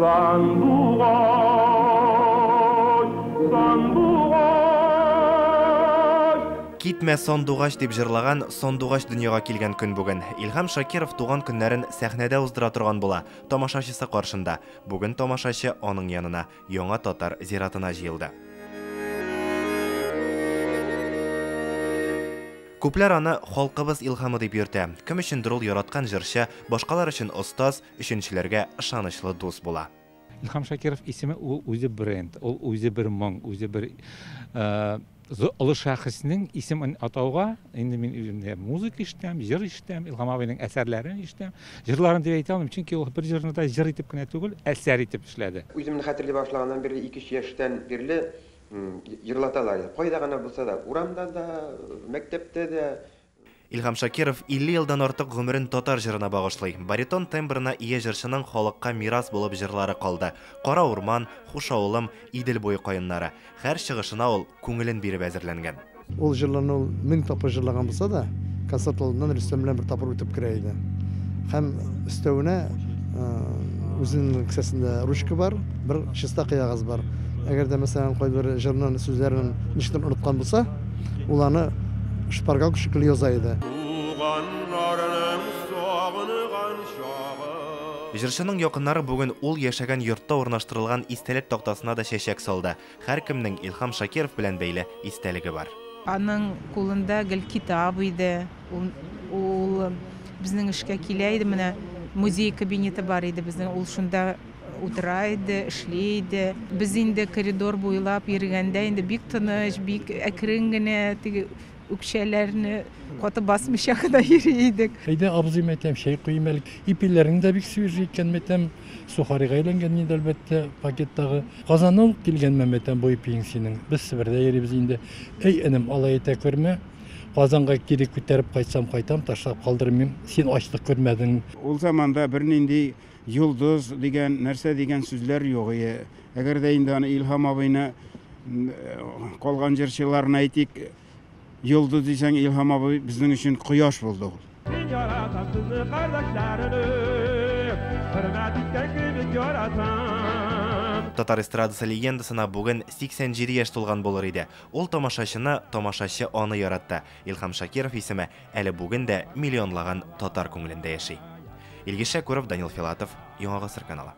Сандугач, сандугач. Китмә, сандугач дип җырлаган сандугач дөньяга килгән көн бүген. Илһам Шакиров туган көннәрен сәхнәдә уздыра торган була, тамашачысы каршында. Бүген тамашачы аның янына, Яңа татар зиратына җыелды. Күпләр аны халкыбыз илһамы дип йөртә. Кем өчендер ул яраткан җырчы, башкалар өчен остаз, өченчеләргә ышанычлы дус була. Илһам Шакиров исеме ул үзе бренд, ул үзе бер моң, үзе бер олы шәхеснең исемен атауга инде мин үзем дә музыка ишетәм, җыр ишетәм, Илһам абыйның әсәрләрен ишетәм. Җырларын дип әйтә алмыйм, чөнки ул бер җырны да җыр итеп кенә түгел, әсәр итеп эшләде. Үземне хәтерли башлаганнан бирле, ике-өч яшьтән бирле җырлаталар иде. Кайда гына булса да, урамда да, мәктәптә дә. Илһам Шакиров 50 елдан артык гомерен татар җырына багышлый. Баритон тембрына ия җырчының халыкка мирас булып җырлары калды. Кара урман, Хуш авылым, Идел буе каеннары. Һәр чыгышына ул күңелен биреп әзерләнгән. Ул җырларны ул 1000 тапкыр җырлаган булса да, концерт алдыннан Рөстәм белән бер тапкыр үтеп керә иде. Һәм өстәвенә үзенең кесәсендә ручка бар, бер чиста кыягаз бар. Әгәр дә, мәсәлән, кайбер җырның сүзләрен ничектер оныткан булса, ул аны шпаргалка шикелле яза иде. Туганнарның сагынган чагы. Җырчының якыннары бүген ул яшәгән йортта урнаштырылган истәлек тактасына да чәчәк салды. Һәркемнең Илһам Шакиров белән бәйле истәлеге бар. Аның кулында гел китап иде. Ул безнең эшкә килә иде. Менә музей кабинеты бар иде безнең. Ул шунда утыра иде, эшли иде. Без инде коридор буйлап йөргәндә инде бик тыныч, бик әкрен генә теге үкчәләрне каты басмыйча гына йөри идек. Әйдә, абзый, мәйтәм, чәй куйыйм әле. Ипиләрең дә бик свежий икән, мәйтәм. Сухарига әйләнгән инде, әлбәттә, пакеттагы. Казаннан ук килгәнме, мәйтәм, бу ипиең синең. Без Себердә йөрибез инде. Әй, энем, алай әйтә күрмә. Казанга кире күтәреп кайтсам кайтам, ташлап калдырмыйм. Син ачлык күрмәдең. Ул заманда бернинди йолдыз дигән, нәрсә дигән сүзләр юк ие. Әгәр дә инде аны Илһам абыйны, калган җырчыларны әйтик, йолдыз дисәң, Илһам абый безнең өчен кояш булды ул. Мин яратам сезне, кардәшләрем, хөрмәт иткән кебек яратам. Татар эстрадасы легендасына бүген 87 яшь тулган булыр иде. Ул тамашачыны, тамашачы аны яратты. Илһам Шакиров исеме әле бүген дә миллионлаган татар күңелендә яши. Илгиз Шәкүров, Данил Филатов, Яңа Гасыр каналы.